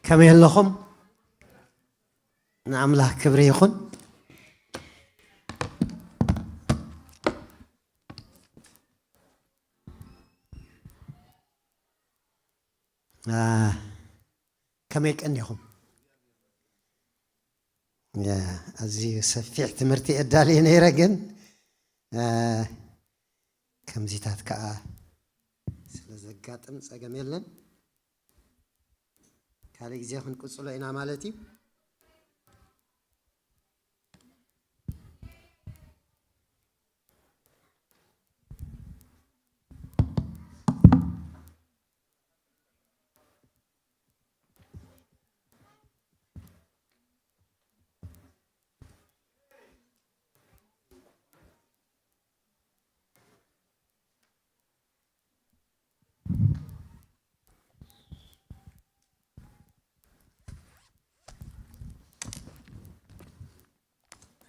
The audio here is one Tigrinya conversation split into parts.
ከመይ ኣለኹም? ንኣምላኽ ክብሪ ይኹን። አ፣ ከመይ ቀኒኹም? ያ፣ ኣዝዩ ሰፊሕ ትምህርቲ እዳልየ ነይረ፣ ግን፣ አ፣ ከምዚታት ከኣ ስለ ዘጋጥም ጸገም የለን። ካልእ ግዜ ክንቅጽሎ ኢና ማለት እዩ።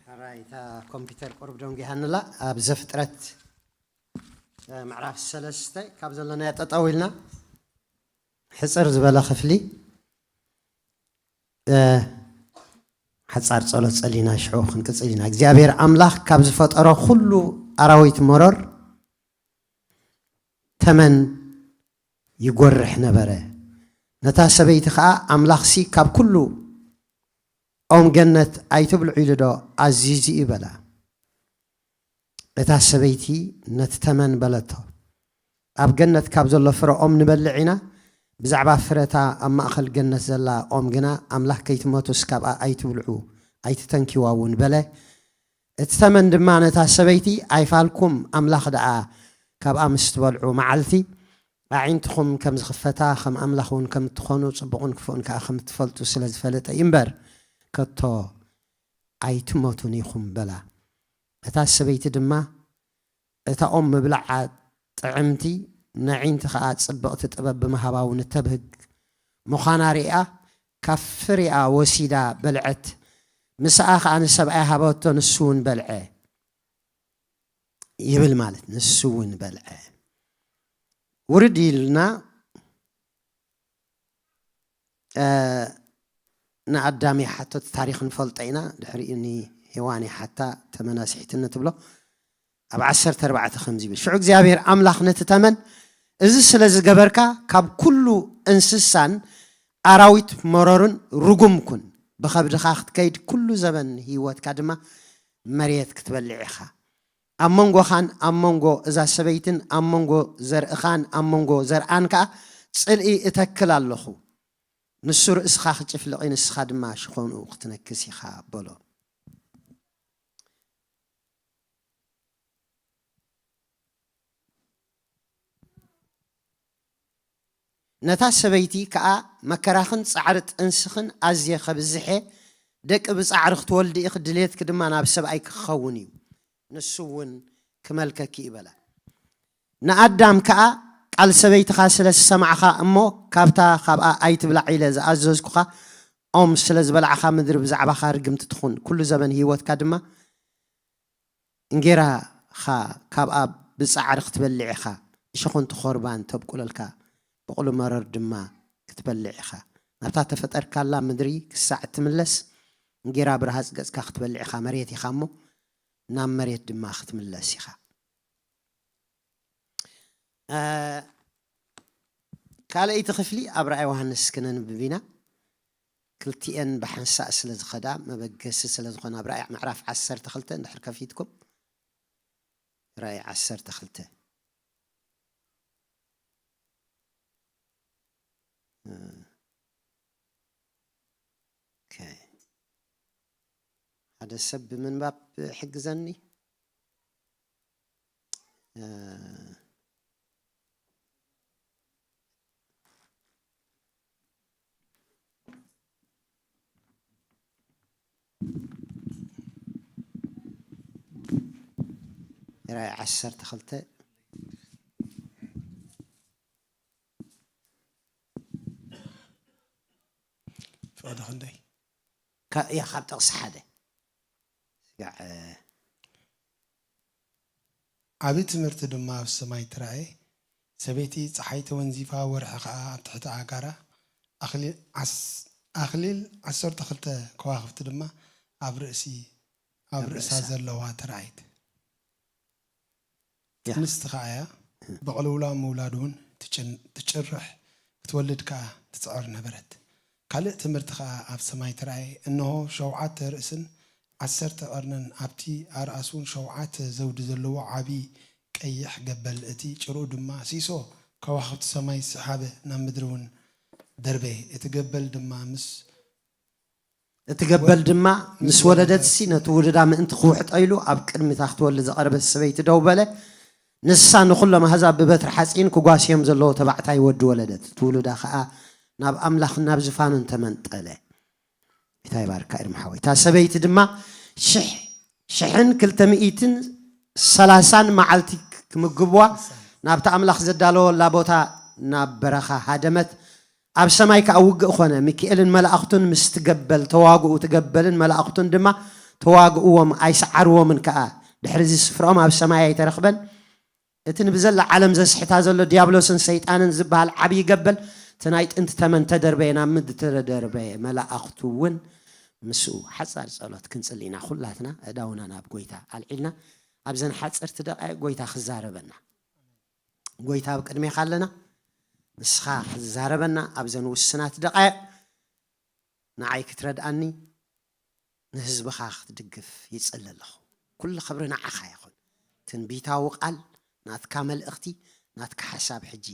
ሕራይ፣ እታ ኮምፒውተር ቁሩብ ደንጊሃንላ። ኣብ ዘፍጥረት፣ እ፣ ምዕራፍ ሰለስተ ካብ ዘለናዮ ጠጠው ኢልና ሕጽር ዝበለ ክፍሊ፣ እ፣ ሓጻር ጸሎት ጸሊና ሽዑ ክንቅጽል ኢና። እግዚኣብሔር ኣምላኽ ካብ ዝፈጠሮ ኩሉ ኣራዊት መሮር ተመን ይጎርሕ ነበረ። ነታ ሰበይቲ ኸኣ፣ ኣምላኽሲ ካብ ኩሉ ኦም ገነት ኣይትብልዑ ኢሉ ዶ ኣዚዙ እዩ በላ። እታ ሰበይቲ ነቲ ተመን በለቶ፣ ኣብ ገነት ካብ ዘሎ ፍረ ኦም ንበልዕ ኢና፣ ብዛዕባ ፍረታ ኣብ ማእኸል ገነት ዘላ ኦም ግና፣ ኣምላኽ ከይትመቱስ ካብኣ ኣይትብልዑ፣ ኣይትተንኪዋ እውን በለ። እቲ ተመን ድማ ነታ ሰበይቲ፣ ኣይፋልኩም፣ ኣምላኽ ደኣ ካብኣ ምስ ትበልዑ መዓልቲ፣ ኣዒንትኹም ከም ዝኽፈታ፣ ከም ኣምላኽ እውን ከም እትኾኑ፣ ጽቡቕን ክፉእን ከኣ ከም እትፈልጡ ስለ ዝፈለጠ እዩ እምበር፣ ከቶ ኣይትሞቱን ኢኹም በላ። እታ ሰበይቲ ድማ፣ እታ ኦም ምብላዓ ጥዕምቲ፣ ነዒንቲ ኸኣ ጽብቕቲ ጥበብ ብምሃባ እውን እተብህግ ምዃና ርኣ፣ ካብ ፍሬኣ ወሲዳ በልዐት። ምስኣ ኸኣ ንሰብኣያ ሃበቶ፣ ንሱ እውን በልዐ ይብል ማለት፣ ንሱ እውን በልዐ። ውርድ ኢልና፣ እ፣ ንኣዳም ይሓቶ፣ እቲ ታሪኽ ንፈልጦ ኢና። ድሕሪኡ ንሄዋን ይሓታ፣ ተመና ስሒትኒ ትብሎ። ኣብ ዓሰርተ ኣርባዕተ ከምዚ ይብል፣ ሽዑ እግዚኣብሔር ኣምላኽ ነቲ ተመን፣ እዚ ስለ ዝገበርካ፣ ካብ ኩሉ እንስሳን ኣራዊት መሮርን ርጉም ኩን፣ ብኸብድኻ ክትከይድ፣ ኩሉ ዘበን ህይወትካ ድማ መሬት ክትበልዕ ኢኻ። ኣብ መንጎኻን ኣብ መንጎ እዛ ሰበይትን ኣብ መንጎ ዘርእኻን ኣብ መንጎ ዘርኣን ከኣ ጽልኢ እተክል ኣለኹ። ንሱ ርእስኻ ክጭፍልቕ እዩ፣ ንስኻ ድማ ሽኾንኡ ክትነክስ ኢኻ በሎ። ነታ ሰበይቲ ከኣ፣ መከራኽን ጻዕሪ ጥንስኽን ኣዝየ ኸብዝሐ፣ ደቂ ብጻዕሪ ክትወልዲ ኢኺ፣ ድሌትኪ ድማ ናብ ሰብኣይኪ ክኸውን እዩ፣ ንሱ እውን ክመልከኪ እዩ በላ። ንኣዳም ከኣ፣ ቃል ሰበይትኻ ስለ ዝሰማዕኻ እሞ፣ ካብታ ካብኣ ኣይትብላዕ ኢለ ዝኣዘዝኩኻ ኦም ስለ ዝበላዕኻ፣ ምድሪ ብዛዕባኻ ርግምቲ ትኹን፣ ኩሉ ዘበን ህይወትካ ድማ እንጌራኻ ካብኣ ብጻዕሪ ክትበልዕ ኢኻ፣ እሾኽን ተኾርባን ተብቁለልካ፣ ብቑሊ መረር ድማ ክትበልዕ ኢኻ። ናብታ ተፈጠርካላ ምድሪ ክሳዕ እትምለስ፣ እንጌራ ብርሃጽ ገጽካ ክትበልዕ ኢኻ፣ መሬት ኢኻ እሞ፣ ናብ መሬት ድማ ክትምለስ ኢኻ። እ፣ ካልኣይቲ ክፍሊ ኣብ ራእይ ዮሃንስ ክነንብብ ኢና። ክልቲኤን ብሓንሳእ ስለ ዝኸዳ፣ መበገሲ ስለ ዝኾነ፣ ኣብ ራእይ ምዕራፍ ዓሰርተ ክልተ እንድሕር ከፊትኩም፣ ራእይ ዓሰርተ ክልተ። እ፣ ኦኬ። ሓደ ሰብ ብምንባብ ሕግዘኒ። እ፣ ራእይ ዓሰርተ ክልተ። ፍቕዲ ክንደይ? ካ-፣ ያ፣ ካብ ጥቕሲ ሓደ። ስጋዕ፣ እ፣ ዓቢ ትምህርቲ ድማ ኣብ ሰማይ ተራእየ። ሰበይቲ ጸሓይ ተወንዚፋ፣ ወርሒ ኸኣ ኣብ ትሕቲ ኣእጋራ፣ ኣኽሊ- ዓስ- ኣኽሊል ዓሰርተ ክልተ ከዋኽብቲ ድማ ኣብ ርእሲ ኣብ ኣብ ርእሳ ርእሳ። ዘለዋ ተራእየት። ያ። ጥንስቲ ከኣ እያ። ብቕልውላው ምውላድ እውን ትጭን- ትጭርሕ፣ ክትወልድ ከኣ ትጽዕር ነበረት። ካልእ ትምህርቲ ከኣ ኣብ ሰማይ ተራእየ። እንሆ፣ ሸውዓተ ርእስን ዓሰርተ ቀርንን ኣብቲ ኣርኣሱን ሸውዓተ ዘውዲ ዘለዎ ዓቢ ቀይሕ ገበል፣ እቲ ጭርኡ ድማ ሲሶ ከዋኽብቲ ሰማይ ሰሓበ፣ ናብ ምድሪ እውን ደርበየ። እቲ ገበል ድማ ምስ እቲ ገበል ድማ ምስ ወለደትሲ ነቲ ውሉዳ ምእንቲ ክውሕጦ ኢሉ ኣብ ቅድሚታ ክትወልድ ዝቐረበት ሰበይቲ ደው በለ። ንሳ ንኹሎም ኣህዛብ ብበትሪ ሓጺን ክጓስዮም ዘለዎ ተባዕታይ ወዲ ወለደት። እቲ ውሉዳ ኸኣ ናብ ኣምላኽን ናብ ዝፋኑን ተመንጠለ። እንታይ ባርካ ኢርም ሓወይ። እታ ሰበይቲ ድማ ሽሕ- ሽሕን ክልተ ሚእትን ሰላሳን መዓልቲ ክምግብዋ ናብቲ ኣምላኽ ዘዳለወላ ቦታ ናብ በረኻ ሃደመት። ኣብ ሰማይ ከኣ ውግእ ኾነ። ሚካኤልን መላእኽቱን ምስ ትገበል ተዋግኡ፣ ትገበልን መላእኽቱን ድማ ተዋግእዎም፣ ኣይሰዓርዎምን ከኣ። ድሕሪ እዚ ስፍራኦም ኣብ ሰማይ ኣይተረኽበን። እቲ ንብዘላ ዓለም ዘስሕታ ዘሎ ዲያብሎስን ሰይጣንን ዝበሃል ዓብዪ ገበል፣ እቲ ናይ ጥንቲ ተመን ተደርበየ፣ ናብ ምድሪ ተደርበየ፣ መላእኽቱ እውን ምስኡ። ሓጻር ጸሎት ክንጽሊ ኢና። ኩላትና ኣእዳውና ናብ ጎይታ ኣልዒልና፣ ኣብዘን ሓጸርቲ ደቃይቕ ጎይታ ክዛረበና። ጎይታ ኣብ ቅድሜኻ ኣለና። ንስኻ ክትዛረበና ኣብዘን ውስናት ደቃይቕ ንዓይ ክትረድኣኒ፣ ንህዝብኻ ክትድግፍ ይጽሊ ኣለኹ። ኩሉ ክብሪ ንዓኻ ይኹን። ትንቢታዊ ቃል፣ ናትካ መልእኽቲ፣ ናትካ ሓሳብ ሕጂ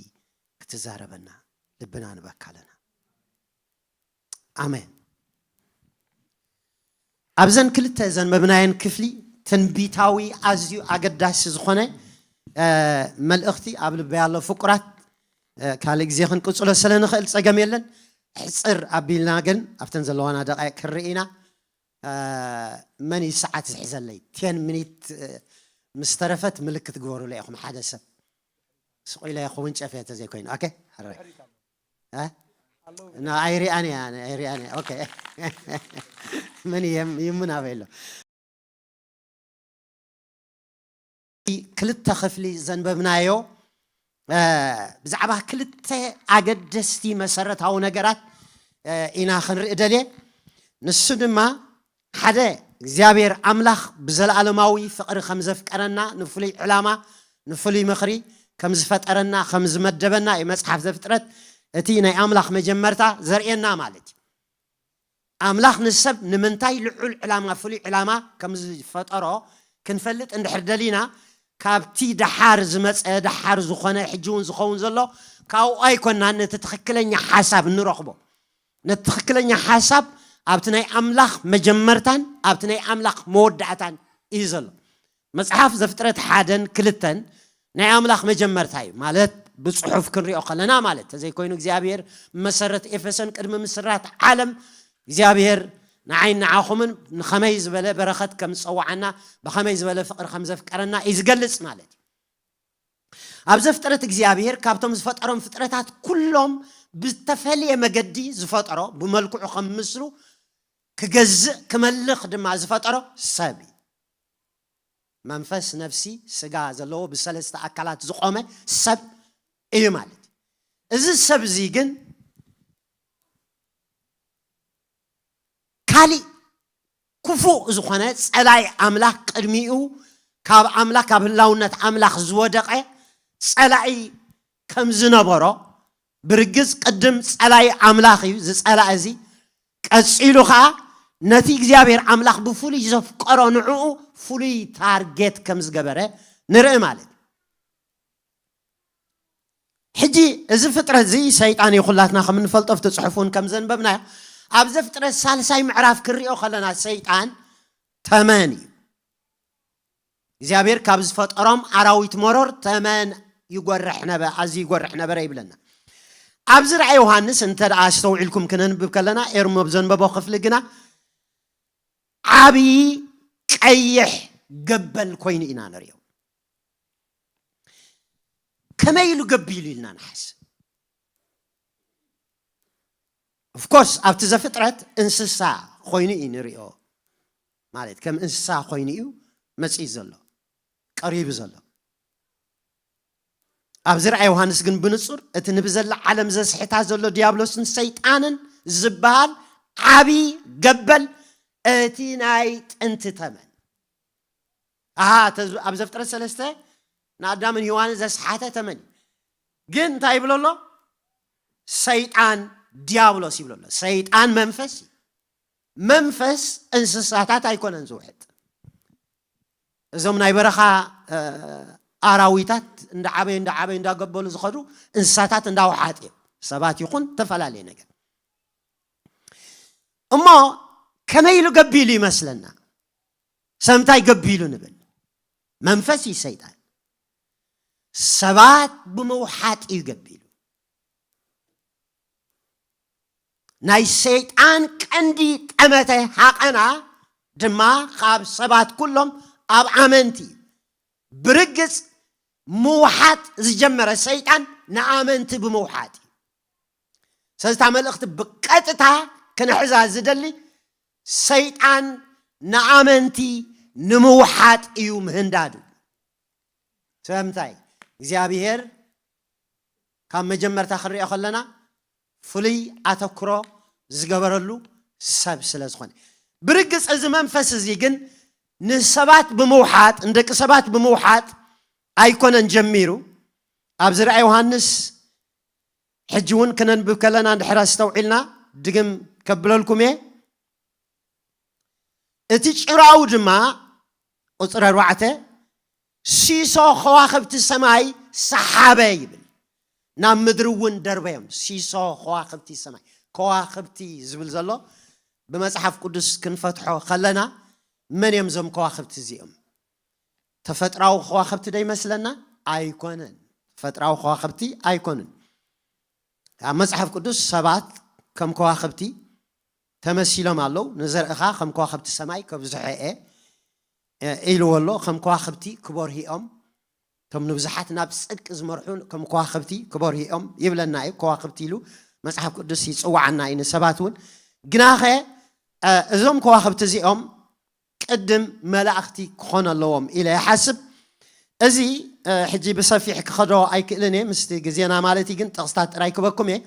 ክትዛረበና ልብና ንበካ ኣለና። ኣሜን። ኣብዘን ክልተ ዘንበብናየን ክፍሊ ትንቢታዊ ኣዝዩ ኣገዳሲ ዝኾነ፣ እ፣ መልእኽቲ ኣብ ልበይ ኣሎ። ፍቁራት፣ እ፣ ካልእ ግዜ ክንቅጽሎ ስለ ንኽእል ጸገም የለን። ሕጽር ኣቢልና ግን ኣብተን ዘለዋና ደቃይቅ ክንርኢ ኢና። እ፣ መን እዩ ሰዓት ዝሕዘለይ? ቴን ሚኒት፣ እ፣ ምስ ተረፈት ምልክት ግበሩለይ ኢኹም። ሓደ ሰብ ስቕ ኢለ ክውንጨፍ እየ ተዘይኮይኑ። ኦኬ፣ ሕራይ። እ? ና፣ ኣይሪኣን እያ፣ ኣነ ኣይሪኣን እያ። ኦኬ። መን እየ? ይሙን ኣበይ ኣሎ? ክልተ ክፍሊ ዘንበብናዮ፣ እ፣ ብዛዕባ ክልተ ኣገደስቲ መሰረታዊ ነገራት፣ እ፣ ኢና ክንርኢ ደልየ። ንሱ ድማ ሓደ፣ እግዚኣብሔር ኣምላኽ ብዘለኣለማዊ ፍቕሪ ከም ዘፍቀረና፣ ንፍሉይ ዕላማ፣ ንፍሉይ ምኽሪ ከም ዝፈጠረና፣ ከም ዝመደበና እዩ መጽሓፍ ዘፍጥረት፣ እቲ ናይ ኣምላኽ መጀመርታ ዘርእየና ማለት እዩ። ኣምላኽ ንሰብ ንምንታይ ልዑል ዕላማ፣ ፍሉይ ዕላማ ከም ዝፈጠሮ ክንፈልጥ እንድሕር ደሊና፣ ካብቲ ደሓር ዝመጸ፣ ደሓር ዝኾነ፣ ሕጂ እውን ዝኸውን ዘሎ፣ ካብኡ ኣይኮናን ነቲ ትኽክለኛ ሓሳብ እንረኽቦ። ነቲ ትኽክለኛ ሓሳብ ኣብቲ ናይ ኣምላኽ መጀመርታን ኣብቲ ናይ ኣምላኽ መወዳእታን እዩ ዘሎ። መጽሓፍ ዘፍጥረት ሓደን ክልተን ናይ ኣምላኽ መጀመርታ እዩ፣ ማለት ብጽሑፍ ክንሪኦ ከለና ማለት። ተዘይኮይኑ እግዚኣብሔር መሰረት ኤፌሶን ቅድሚ ምስራት ዓለም እግዚኣብሔር ንዓይን ንዓኹምን ንኸመይ ዝበለ በረኸት ከም ዝጸውዓና፣ ብኸመይ ዝበለ ፍቕሪ ከም ዘፍቀረና እዩ ዝገልጽ ማለት እዩ። ኣብ ዘፍጥረት እግዚኣብሔር ካብቶም ዝፈጠሮም ፍጥረታት ኩሎም ብዝተፈለየ መገዲ ዝፈጠሮ፣ ብመልክዑ ከም ምስሉ ክገዝእ ክመልኽ ድማ ዝፈጠሮ ሰብ እዩ። መንፈስ፣ ነፍሲ፣ ስጋ ዘለዎ ብሰለስተ ኣካላት ዝቖመ ሰብ እዩ ማለት እዩ። እዚ ሰብ እዚ ግን ካሊእ ክፉእ ዝኾነ ጸላኢ ኣምላኽ ቅድሚኡ ካብ ኣምላኽ፣ ካብ ህላውነት ኣምላኽ ዝወደቐ ጸላኢ ከም ዝነበሮ ብርግጽ ቅድም ጸላኢ ኣምላኽ እዩ፣ እዚ ጸላኢ እዚ። ቀጺሉ ኸኣ ነቲ እግዚኣብሔር ኣምላኽ ብፍሉይ ዘፍቀሮ ንዕኡ ፍሉይ ታርጌት ከም ዝገበረ ንርኢ ማለት እዩ። ሕጂ እዚ ፍጥረት እዚ ሰይጣን እዩ፣ ኩላትና ከም እንፈልጦ ኣብቲ ጽሑፍ እውን ከም ዘንበብናዮ። ኣብ ዘፍጥረት ሳልሳይ ምዕራፍ ክንሪኦ ከለና ሰይጣን ተመን እዩ። እግዚኣብሔር ካብ ዝፈጠሮም ኣራዊት መሮር ተመን ይጎርሕ ነበ-፣ ኣዝዩ ይጎርሕ ነበረ ይብለና። ኣብዚ ራእይ ዮሃንስ እንተ ደኣ ኣስተውዒልኩም ክነንብብ ከለና፣ ኤርሞ ኣብ ዘንበቦ ክፍሊ ግና ዓብዪ ቀይሕ ገበል ኮይኑ ኢና ንሪኦ። ከመይ ኢሉ ገቢሉ ኢልና ንሓስብ። ኦፍኮርስ ኣብቲ ዘፍጥረት እንስሳ ኮይኑ እዩ ንሪኦ፣ ማለት ከም እንስሳ ኮይኑ እዩ መፂኡ ዘሎ፣ ቀሪቡ ዘሎ። ኣብዚ ራእይ ዮሃንስ ግን ብንጹር እቲ ንብዘላ ዓለም ዘስሕታ ዘሎ ዲያብሎስን ሰይጣንን ዝበሃል ዓቢ ገበል እቲ ናይ ጥንቲ ተመን። ኣሃ፣ ተዝ-፣ ኣብ ዘፍጥረት ሰለስተ ንኣዳምን ሄዋንን ዘስሓተ ተመን እዩ። ግን እንታይ ይብሎ ኣሎ? ሰይጣን ዲያብሎስ ይብሎ ኣሎ። ሰይጣን መንፈስ እዩ። መንፈስ እንስሳታት ኣይኮነን ዝውሕጥ። እዞም ናይ በረኻ፣ እ፣ ኣራዊታት እንዳዓበዩ እንዳዓበዩ እንዳገበሉ ዝኸዱ እንስሳታት እንዳውሓጥ እዮም። ሰባት ይኹን ተፈላለየ ነገር። እሞ ከመይ ኢሉ ገቢሉ ይመስለና? ሰምታይ ገቢሉ ንብል? መንፈስ እዩ ሰይጣን። ሰባት ብምውሓጥ እዩ ገቢሉ። ናይ ሰይጣን ቀንዲ ጠመተ ሃቐና ድማ ካብ ሰባት ኩሎም ኣብ ኣመንቲ እዩ። ብርግጽ ምውሓጥ ዝጀመረ ሰይጣን ንኣመንቲ ብምውሓጥ እዩ። ስለዚ እታ መልእኽቲ ብቀጥታ ክንሕዛ ዝደሊ ሰይጣን ንኣመንቲ ንምውሓጥ እዩ ምህንዳዱ። ስለምንታይ? እግዚኣብሔር ካብ መጀመርታ ክንሪኦ ከለና ፍሉይ ኣተኩሮ ዝገበረሉ ሰብ ስለ ዝኾነ። ብርግጽ እዚ መንፈስ እዚ ግን ንሰባት ብምውሓጥ፣ ንደቂ ሰባት ብምውሓጥ ኣይኮነን ጀሚሩ። ኣብዚ ራእይ ዮሃንስ ሕጂ እውን ክነንብብ ከለና እንድሕር ኣስተውዒልና ድግም ከብለልኩም እየ። እቲ ጭራኡ ድማ፣ ቁጽሪ ኣርባዕተ፣ ሲሶ ከዋኽብቲ ሰማይ ሰሓበ ይብል። ናብ ምድሪ እውን ደርበዮም። ሲሶ ከዋኽብቲ ሰማይ። ከዋኽብቲ ዝብል ዘሎ ብመጽሓፍ ቅዱስ ክንፈትሖ ከለና መን እዮም እዞም ከዋኽብቲ እዚኦም? ተፈጥራዊ ከዋኽብቲ ዶ ይመስለና? ኣይኮነን። ተፈጥራዊ ከዋኽብቲ ኣይኮኑን። ኣብ መጽሓፍ ቅዱስ ሰባት ከም ከዋኽብቲ ተመሲሎም ኣለዉ። ንዘርእኻ ከም ከዋኽብቲ ሰማይ ከብዝሖ እየ፣ እ፣ ኢልዎ ኣሎ። ከም ከዋኽብቲ ክበርሁ እዮም። እቶም ንብዙሓት ናብ ጽድቂ ዝመርሑ ከም ከዋኽብቲ ክበርሁ እዮም ይብለና እዩ። ከዋኽብቲ ኢሉ መጽሓፍ ቅዱስ ይጽውዓና እዩ ንሰባት እውን። ግናኸ፣ እ፣ እዞም ከዋኽብቲ እዚኦም ቅድም መላእኽቲ ክኾኑ ኣለዎም ኢለ ይሓስብ። እዚ፣ እ፣ ሕጂ ብሰፊሕ ክኸዶ ኣይክእልን እየ፣ ምስቲ ግዜና ማለት እዩ፣ ግን ጥቕስታት ጥራይ ክበኩም እየ።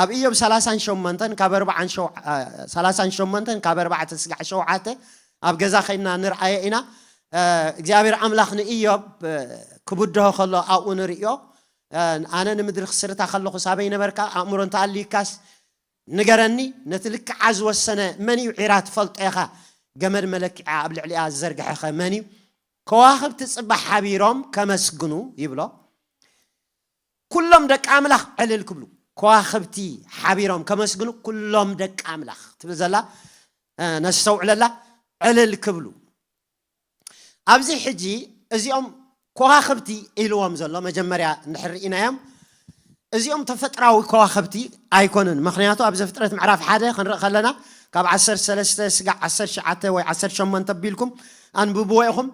ኣብ ኢዮብ ሰላሳን ሸሞንተን ካብ ኣርባዓን ሸው-፣ እ፣ ሰላሳን ሸሞንተን ካብ ኣርባዕተ ስጋዕ ሸውዓተ ኣብ ገዛ ኸይድና ንርኣዮ ኢና። እ፣ እግዚኣብሔር ኣምላኽ ንኢዮብ፣ እ፣ ክብድሆ ከሎ ኣብኡ ንርእዮ። እ፣ ኣነ ንምድሪ ክስርታ ከለኹ ሳበይ ነበርካ? ኣእምሮ እንተኣልዩካስ ንገረኒ፣ ነቲ ልክዓ ዝወሰነ መን እዩ? ዒራ ትፈልጦ ኢኻ፣ ገመድ መለክዒ ኣብ ልዕሊኣ ዝዘርግሐኸ መን እዩ? ከዋኽብቲ ጽባሕ ሓቢሮም ከመስግኑ ይብሎ። ኩሎም ደቂ ኣምላኽ ዕልል ክብሉ። ከዋኽብቲ ሓቢሮም ከመስግኑ ኩሎም ደቂ ኣምላኽ ትብል ዘላ፣ እ፣ ነስተውዕለላ፣ ዕልል ክብሉ። ኣብዚ ሕጂ እዚኦም ከዋኽብቲ ኢልዎም ዘሎ መጀመርያ እንድሕር ርኢናዮም፣ እዚኦም ተፈጥራዊ ከዋኽብቲ ኣይኮኑን። ምኽንያቱ ኣብ ዘፍጥረት ምዕራፍ ሓደ ክንርኢ ከለና ካብ ዓሰርተ ሰለስተ ስጋዕ ዓሰርተ ትሽዓተ ወይ ዓሰርተ ሸሞንተ ኣቢልኩም ኣንብብዎ ኢኹም።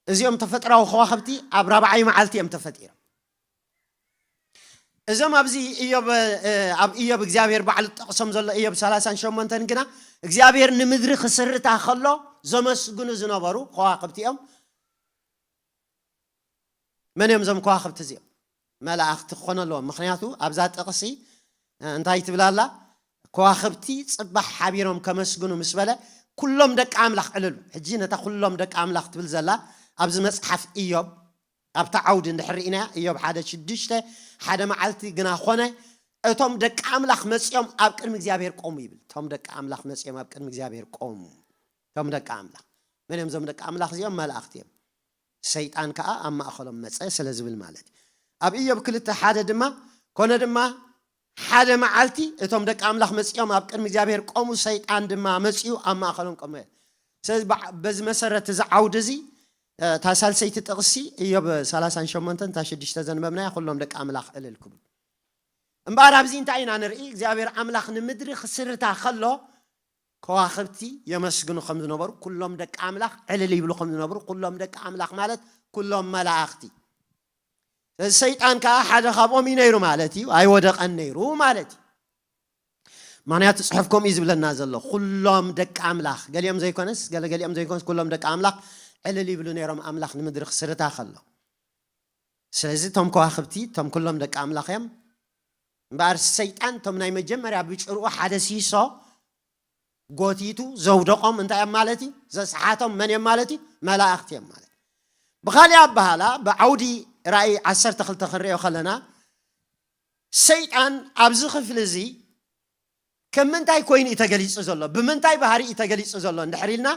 እዚኦም ተፈጥራዊ ከዋኽብቲ ኣብ ራብዓይ መዓልቲ እዮም ተፈጢሮም። እዞም ኣብዚ ኢዮብ፣ እ፣ ኣብ ኢዮብ እግዚኣብሔር ባዕሉ ጠቕሶም ዘሎ ኢዮብ ሰላሳን ሸሞንተን ግና እግዚኣብሔር ንምድሪ ክስርታ ከሎ ዘመስግኑ ዝነበሩ ከዋኽብቲ እዮም። መን እዮም እዞም ከዋኽብቲ እዚኦም? መላእኽቲ ክኾኑ ኣለዎም። ምኽንያቱ ኣብዛ ጥቕሲ፣ እ፣ እንታይ ትብል ኣላ? ከዋኽብቲ ጽባሕ ሓቢሮም ከመስግኑ ምስ በለ ኩሎም ደቂ ኣምላኽ ዕልሉ። ሕጂ ነታ ኩሎም ደቂ ኣምላኽ ትብል ዘላ ኣብዚ መጽሓፍ ኢዮብ ኣብታ ዓውዲ እንድሕር ርኢናያ፣ ኢዮብ ሓደ ሽዱሽተ፣ ሓደ መዓልቲ ግና ኾነ፣ እቶም ደቂ ኣምላኽ መጺኦም ኣብ ቅድሚ እግዚኣብሔር ቆሙ ይብል። እቶም ደቂ ኣምላኽ መጺኦም ኣብ ቅድሚ እግዚኣብሔር ቆሙ። እቶም ደቂ ኣምላኽ። መን እዮም እዞም ደቂ ኣምላኽ እዚኦም? መላእኽቲ እዮም። ሰይጣን ከኣ ኣብ ማእኸሎም መጸ ስለ ዝብል ማለት እዩ። ኣብ ኢዮብ ክልተ ሓደ ድማ፣ ኮነ ድማ ሓደ መዓልቲ እቶም ደቂ ኣምላኽ መጺኦም ኣብ ቅድሚ እግዚኣብሔር ቆሙ፣ ሰይጣን ድማ መጺኡ ኣብ ማእኸሎም ቆመ። ስለዚ በዓ-፣ በዚ መሰረት እዚ ዓውዲ እዚ፣ እ፣ እታ ሳልሰይቲ ጥቕሲ ኢዮብ ሰላሳን ሸሞንተን እታ ሽዱሽተ ዘንበብናያ፣ ኩሎም ደቂ ኣምላኽ ዕልል ክብሉ። እምበኣር ኣብዚ እንታይ ኢና ንርኢ? እግዚኣብሔር ኣምላኽ ንምድሪ ክስርታ ከሎ ከዋኽብቲ የመስግኑ ከም ዝነበሩ፣ ኩሎም ደቂ ኣምላኽ ዕልል ይብሉ ከም ዝነበሩ፣ ኩሎም ደቂ ኣምላኽ ማለት ኩሎም መላእኽቲ። ስለዚ ሰይጣን ከኣ ሓደ ካብኦም እዩ ነይሩ ማለት እዩ፣ ኣይወደቐን ነይሩ ማለት እዩ። ምኽንያቱ ጽሑፍ ከምኡ እዩ ዝብለና ዘሎ፣ ኩሎም ደቂ ኣምላኽ፣ ገሊኦም ዘይኮነስ፣ ገለ ገሊኦም ዘይኮነስ፣ ኩሎም ደቂ ኣምላኽ ዕልል ይብሉ ነይሮም ኣምላኽ ንምድሪ ክስርታ ከሎ። ስለዚ እቶም ከዋኽብቲ እቶም ኩሎም ደቂ ኣምላኽ እዮም። እምበኣር ሰይጣን እቶም ናይ መጀመርያ ብጭርኡ ሓደ ሲሶ ጎቲቱ ዘውደቖም እንታይ እዮም ማለት እዩ? ዘስሓቶም መን እዮም ማለት እዩ? መላእኽቲ እዮም ማለት እዩ። ብኻሊእ ኣበሃላ ብዓውዲ ራእይ ዓሰርተ ክልተ ክንሪኦ ከለና ሰይጣን ኣብዚ ክፍሊ እዚ ከም ምንታይ ኮይኑ እዩ ተገሊጹ ዘሎ? ብምንታይ ባህሪ እዩ ተገሊጹ ዘሎ? እንድሕር ኢልና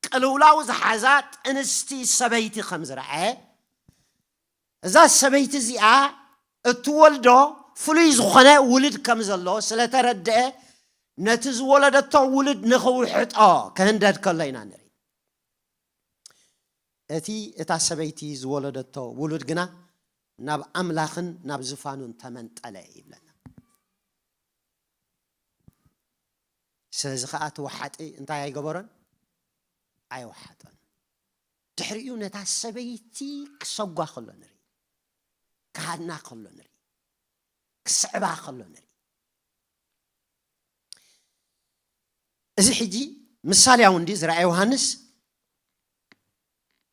ቅልውላው ዝሓዛ ጥንስቲ ሰበይቲ ከም ዝረኣየ እዛ ሰበይቲ እዚኣ እትወልዶ ፍሉይ ዝኾነ ውሉድ ከም ዘሎ ስለተረድአ ነቲ ዝወለደቶ ውሉድ ንኽውሕጦ ክህንደድ ከሎ ኢና ንርኢ። እቲ እታ ሰበይቲ ዝወለደቶ ውሉድ ግና ናብ ኣምላኽን ናብ ዝፋኑን ተመንጠለ ይብለና። ስለዚ ኸዓ እቲ ወሓጢ እንታይ ኣይገበሮን? ኣይወሓጦን። ድሕሪኡ ነታ ሰበይቲ ክሰጓ ከሎ ንርኢ፣ ክሃድና ከሎ ንርኢ፣ ክስዕባ ከሎ ንርኢ። እዚ ሕጂ ምሳሌያዊ እንዲ ዝረኣየ ዮሃንስ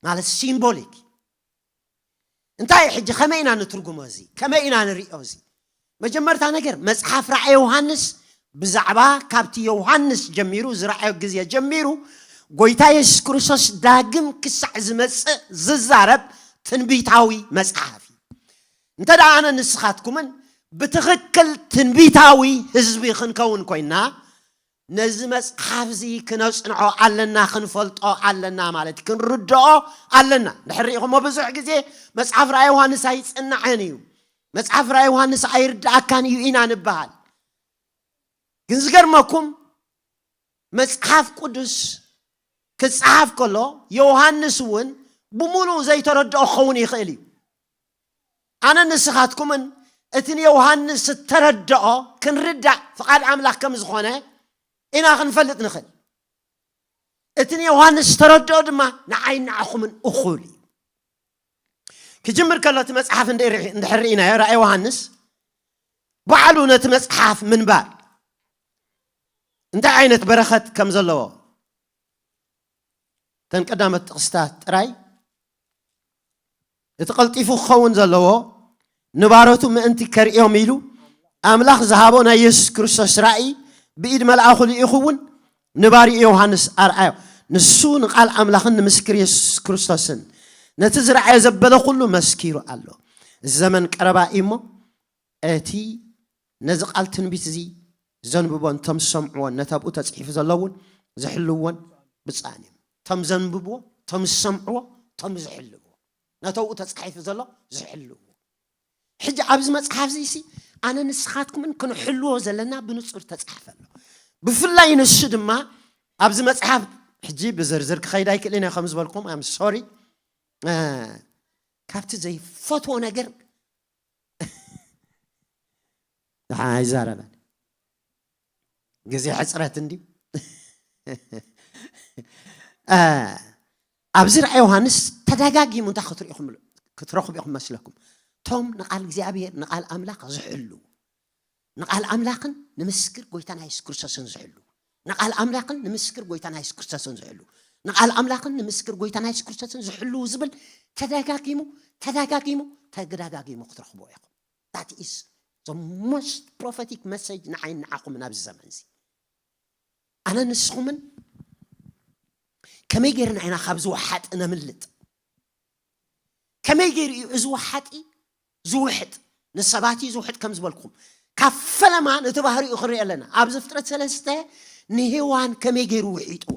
ማለት ሲምቦሊክ እንታይ እዩ? ሕጂ ከመይ ኢና ንትርጉሞ? እዚ ከመይ ኢና ንሪኦ? እዚ መጀመርታ ነገር መጽሓፍ ራእየ ዮሃንስ ብዛዕባ ካብቲ ዮሃንስ ጀሚሩ ዝረኣዮ ግዜ ጀሚሩ ጎይታ የሱስ ክርስቶስ ዳግም ክሳዕ ዝመጽእ ዝዛረብ ትንቢታዊ መጽሓፍ እዩ። እንተ ደኣ ኣነ ንስኻትኩምን ብትኽክል ትንቢታዊ ህዝቢ ክንከውን ኮይና ነዚ መጽሓፍ እዚ ክነጽንዖ ኣለና፣ ክንፈልጦ ኣለና ማለት እዩ፣ ክንርድኦ ኣለና። ድሕር ሪኢኹሞ ብዙሕ ግዜ መጽሓፍ ራእይ ዮሃንስ ኣይጽናዕን እዩ፣ መጽሓፍ ራእይ ዮሃንስ ኣይርድኣካን እዩ ኢና ንበሃል። ግን ዝገርመኩም መጽሓፍ ቅዱስ ክጸሓፍ ከሎ ዮሃንስ እውን ብምሉእ ዘይተረድኦ ክኸውን ይኽእል እዩ። ኣነ ንስኻትኩምን እቲ ንዮሃንስ እተረድኦ ክንርዳእ ፍቓድ ኣምላኽ ከም ዝኾነ ኢና ክንፈልጥ ንኽእል። እቲ ንዮሃንስ ዝተረድኦ ድማ ንዓይ ንዓኹምን እኹል እዩ። ክጅምር ከሎ እቲ መጽሓፍ እንድሕር ርኢናዮ ራእይ ዮሃንስ ባዕሉ ነቲ መጽሓፍ ምንባር እንታይ ዓይነት በረኸት ከም ዘለዎ እተን ቀዳመት ጥቕስታት ጥራይ እቲ ቀልጢፉ ክኸውን ዘለዎ ንባረቱ ምእንቲ ከርእዮም ኢሉ ኣምላኽ ዝሃቦ ናይ የሱስ ክርስቶስ ራእይ ብኢድ መልኣኹ ልኢኹ እውን ንባሪ ዮሃንስ ኣርኣዮ። ንሱ ንቓል ኣምላኽን ንምስክር የሱስ ክርስቶስን ነቲ ዝረኣየ ዘበለ ኩሉ መስኪሩ ኣሎ። እዚ ዘመን ቀረባ እዩ እሞ እቲ ነዚ ቃል ትንቢት እዚ ዘንብቦ እንቶም ዝሰምዕዎን ነተብኡ ተጽሒፉ ዘሎ እውን ዝሕልዎን ብፃን እዮም። እቶም ዘንብብዎ፣ እቶም ዝሰምዕዎ፣ እቶም ዝሕልዎ ነተብኡ ተጻሒፉ ዘሎ ዝሕልዎ። ሕጂ ኣብዚ መጽሓፍ እዚ ሲ ኣነ ንስኻትኩምን ክንሕልዎ ዘለና ብንጹር ተጻሕፈ ኣሎ። ብፍላይ ንሱ ድማ ኣብዚ መጽሓፍ ሕጂ ብዝርዝር ክኸይድ ኣይክእልን እየ ከም ዝበልኩም ኣም ሶሪ ካብቲ ዘይፈትዎ ነገር ደሓን ኣይዛረበን። ግዜ ሕፅረት እንድዩ። ኣብዚ ራእይ ዮሃንስ ተደጋጊሙ እንታይ ክትረኽቡ ይመስለኩም? ቶም ንቃል እግዚኣብሔር ንቃል ኣምላኽ ዝሕሉ ንቃል ኣምላኽን ንምስክር ጎይታና የሱስ ክርስቶስን ዝሕሉ ንቃል ኣምላኽን ንምስክር ጎይታና የሱስ ክርስቶስን ዝሕሉ ንቃል ኣምላኽን ንምስክር ጎይታና የሱስ ክርስቶስን ዝሕሉ ዝብል ተደጋጊሙ ተደጋጊሙ ተደጋጊሙ ክትረኽቦ ኢኹም። That is the most prophetic message ንዓይን ንዓኹምን ኣብዚ ዘመን እዚ። ኣነ ንስኹምን ከመይ ጌርና ኢና ካብዚ ወሓጢ ነምልጥ? ከመይ ገይሩ እዩ እዚ ወሓጢ ዝውሕጥ? ንሰባት እዩ ዝውሕጥ ከም ዝበልኩም ካብ ፈለማ ነቲ ባህሪኡ ክንርኢ ኣለና። ኣብዚ ፍጥረት ሰለስተ ንሄዋን ከመይ ገይሩ ውሒጥዋ?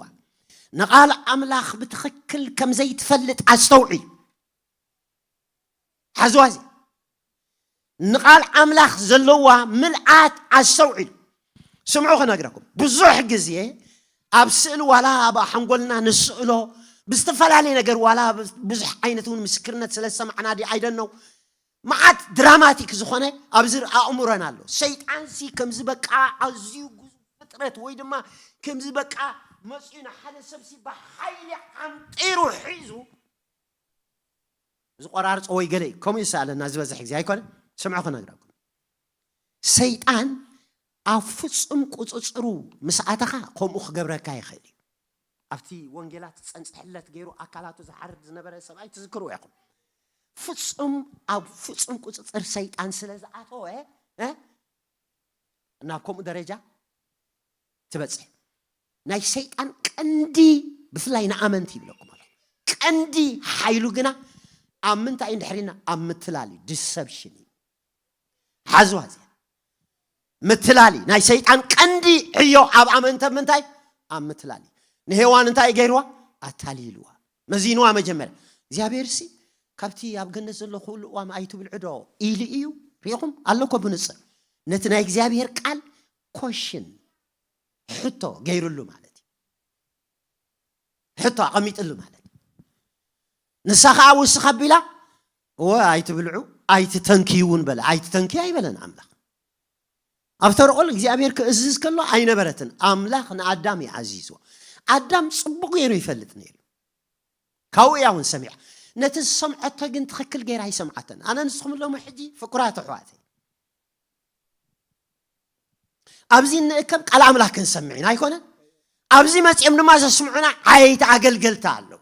ንቓል ኣምላኽ ብትኽክል ከም ዘይትፈልጥ ኣስተውዒ። ሓዝዋ እዚ ንቓል ኣምላኽ ዘለዋ ምልኣት ኣስተውዒሉ ስምዑ ክነግረኩም። ብዙሕ ግዜ ኣብ ስእሊ ዋላ ኣብ ሓንጎልና ንስእሎ ብዝተፈላለየ ነገር ዋላ ብዙሕ ዓይነት እውን ምስክርነት ስለ ዝሰማዕና ድዩ ኣይደነው መዓት ድራማቲክ ዝኾነ ኣብዚ ኣእምሮና ኣሎ። ሰይጣንሲ ከምዚ በቃ ኣዝዩ ግዙፍ ፍጥረት ወይ ድማ ከምዚ በቃ መፅኡ ንሓደ ሰብሲ ብሓይሊ ዓምጢሩ ሒዙ ዝቆራርፆ ወይ ገለ እዩ። ከምኡ ይሰኣለና ዝበዝሕ ግዜ ኣይኮነ? ስምዑ ክነግረኩም። ሰይጣን ኣብ ፍጹም ቁፅፅሩ ምስ ኣተኻ ከምኡ ክገብረካ ይኽእል እዩ። ኣብቲ ወንጌላት ዝፀንፅሕለት ገይሩ ኣካላቱ ዝሓርድ ዝነበረ ሰብኣይ ትዝክርዎ ኢኹም። ፍጹም ኣብ ፍጹም ቁጽጽር ሰይጣን ስለ ዝኣተወ እ? ናብ ከምኡ ደረጃ ትበጽሕ። ናይ ሰይጣን ቀንዲ፣ ብፍላይ ንኣመንቲ ይብለኩም ኣሎ፣ ቀንዲ ሓይሉ ግና ኣብ ምንታይ እንድሕሪና ኣብ ምትላል እዩ፣ ዲሰፕሽን እዩ። ሓዝዋ እዚኣ ምትላል እዩ። ናይ ሰይጣን ቀንዲ ዕዮ ኣብ ኣመንቲ ኣብ ምንታይ? ኣብ ምትላል እዩ። ንሄዋን እንታይ ገይርዋ? ኣታሊልዋ፣ መዚንዋ። መጀመርያ እግዚኣብሔር ሲ ካብቲ ኣብ ገነት ዘሎ ኩሉ እዋም ኣይትብልዑ ዶ ኢሉ እዩ። ሪኢኹም ኣሎ እኮ ብንጽር ነቲ ናይ እግዚኣብሔር ቃል ኮሽን ሕቶ ገይሩሉ ማለት እዩ። ሕቶ ኣቐሚጥሉ ማለት እዩ። ንሳ ኸዓ ውስኽ ኣቢላ እወ ኣይትብልዑ ኣይትተንክዩ እውን በለ። ኣይትተንክዩ ኣይበለን ኣምላኽ። ኣብ ተረቆል እግዚኣብሔር ክእዝዝ ከሎ ኣይነበረትን። ኣምላኽ ንኣዳም እዩ ኣዚዝዎ። ኣዳም ጽቡቕ ገይሩ ይፈልጥ ነይሩ። ካብኡ እያ እውን ሰሚዓ። ነቲ ዝሰምዐቶ ግን ትኽክል ገይራ ኣይሰምዓተን። ኣነ ንስኹም ሎሚ ሕጂ ፍቁራት ኣሕዋተይ ኣብዚ እንእከብ ቃል ኣምላኽ ክንሰምዕ ኢና ኣይኮነን? ኣብዚ መጺኦም ድማ ዘስምዑና ዓየይቲ ኣገልገልቲ ኣለዉ።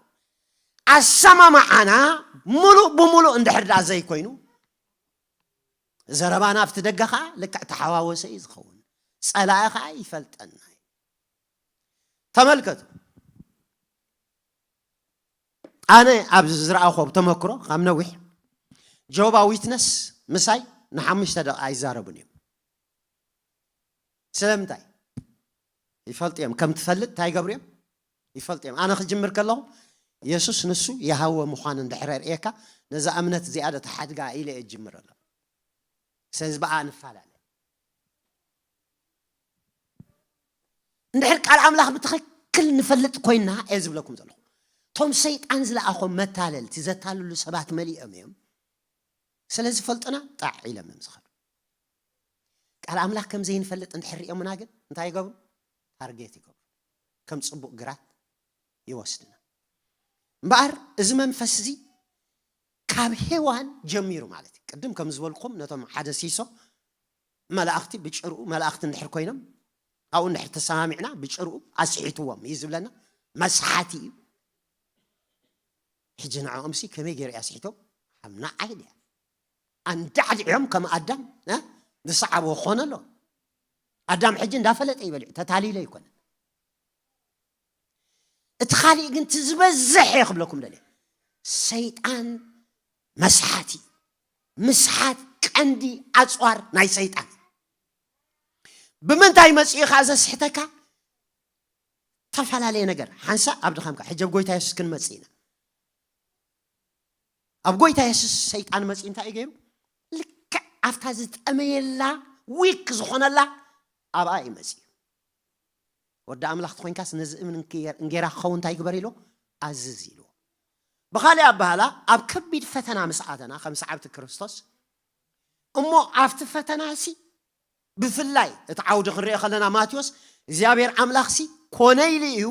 ኣሰማምዓና ሙሉእ ብሙሉእ እንድሕር ደኣ ዘይኮይኑ፣ ዘረባና ኣብቲ ደገ ኸዓ ልክዕ ተሓዋወሰ እዩ ዝኸውን። ጸላኢ ኸዓ ይፈልጠና እዩ። ተመልከቱ። ኣነ ኣብ ዝረኣኹ ተመክሮ ካብ ነዊሕ ጆባ ዊትነስ ምሳይ ንሓሙሽተ ደቂቃ ኣይዛረቡን እዮም። ስለምንታይ? ይፈልጡ እዮም። ከም ትፈልጥ እንታይ ይገብሩ እዮም? ይፈልጡ እዮም። ኣነ ክጅምር ከለኹ የሱስ ንሱ የሃወ ምዃኑ እንድሕር ርእየካ ነዛ እምነት እዚኣ ዶ ተሓድጋ ኢለ እየ ዝጅምር ኣለኹ። ስለዚ ብኣ ንፈላለ። እንድሕር ቃል ኣምላኽ ብትኽክል ንፈልጥ ኮይና እየ ዝብለኩም ዘለኹ። እቶም ሰይጣን ዝለኣኾም መታለልቲ ዘታልሉ ሰባት መሊኦም እዮም። ስለ ዝፈልጡና ጣዕ ኢሎም እዮም ዝኸዱ። ቃል ኣምላኽ ከም ዘይንፈልጥ እንድሕር ሪኦምና ግን እንታይ ይገብሩ? ታርጌት ይገብሩ። ከም ጽቡቕ ግራት ይወስድና። እምበኣር እዚ መንፈስ እዚ ካብ ሄዋን ጀሚሩ ማለት እዩ። ቅድም ከም ዝበልኩም ነቶም ሓደ ሲሶ መላእኽቲ ብጭርኡ መላእኽቲ እንድሕር ኮይኖም ኣብኡ እንድሕር ተሰማሚዕና ብጭርኡ ኣስሒትዎም እዩ ዝብለና። መስሓቲ እዩ። ሕጂ ንዕኦም ሲ ከመይ ገይሩ ኣስሒቶም? ኣብ ንዓይ ድያ ኣንዳዕዲዖም ከም ኣዳም እ? ዝሰዓብዎ ክኾነ ኣሎ። ኣዳም ሕጂ እንዳፈለጠ ይበልዑ ተታሊለ ይኮነ። እቲ ካሊእ ግን እቲ ዝበዝሕ እየ ክብለኩም ደልየ ሰይጣን መስሓቲ። ምስሓት ቀንዲ ኣፅዋር ናይ ሰይጣን። ብምንታይ መፂኡ ከዓ ዘስሕተካ? ዝተፈላለየ ነገር ሓንሳእ ኣብ ድኻምካ ሕጂ ኣብ ጎይታ የሱስ ክንመፅእ ኢና። ኣብ ጎይታ የሱስ ሰይጣን መፂኡ እንታይ እዩ ገይሩ? ልክዕ ኣብታ ዝጠመየላ ዊክ ዝኾነላ ኣብኣ እዩ መፂኡ። ወዲ ኣምላኽ ተኾይንካስ ነዚ እምን እንጌራ ክኸውን እንታይ ግበር ኢሉ? ኣዝዝ ኢልዎ። ብኻሊእ ኣባህላ ኣብ ከቢድ ፈተና ምስ ኣተና ከም ሰዓብቲ ክርስቶስ እሞ ኣብቲ ፈተና ሲ ብፍላይ እቲ ዓውዲ ክንሪኦ ከለና ማቴዎስ እግዚኣብሔር ኣምላኽ ሲ ኮነ ኢሉ እዩ